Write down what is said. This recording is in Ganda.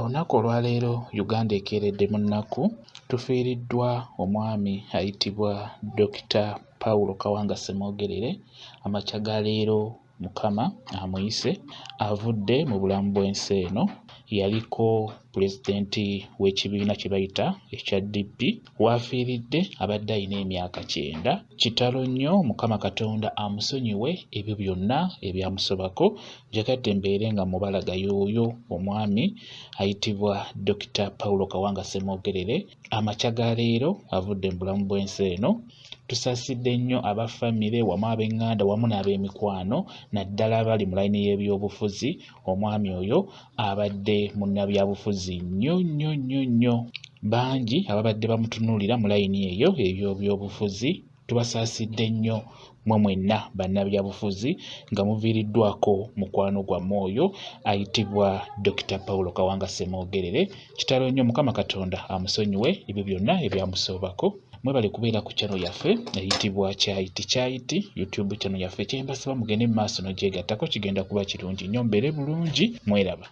Olunaku olwaleero Uganda ekeeredde mu nnaku. Tufiiriddwa omwami ayitibwa Dokita Paul Kawanga Ssemwogerere. Amakya ga leero Mukama amuyise, avudde mu bulamu bw'ensi eno. Yaliko pulezidenti w'ekibiina kye bayita ekya DP. W'afiiridde abadde alina emyaka 90. Kitalo nnyo, Mukama Katonda amusonyiwe ebyo byonna ebyamusobako. Njagadde mbeere nga mubalaga y'oyo omwami ayitibwa Dokita Paul Kawanga Ssemwogerere. Amakya ga leero avudde mu bulamu bw'ensi eno. Tusaasidde nnyo aba famire wamu ab'eŋŋanda wamu n'ab'emikwano naddala abali mu layini y'ebyobufuzi. Omwami oyo abadde munnabyabufuzi nnyo nnyo nnyo nnyo. Bangi ababadde bamutunuulira mu layini eyo ey'ebyobufuzi. Tubasaasidde nnyo mmwe mwenna bannabyabufuzi nga muviiriddwako mukwano gwammwe oyo ayitibwa Dokita Paul Kawanga Ssemwogerere. Kitalo nnyo, Mukama Katonda amusonyiwe ebyo byonna ebyamusoobako. Mwebale kubeera ku channel yaffe eyitibwa Kyayiti Kyayiti YouTube channel yaffe. Kyembasaba mugende mu maaso n'ogyegattako, kigenda kuba kirungi nnyo. Mbeere bulungi, mweraba.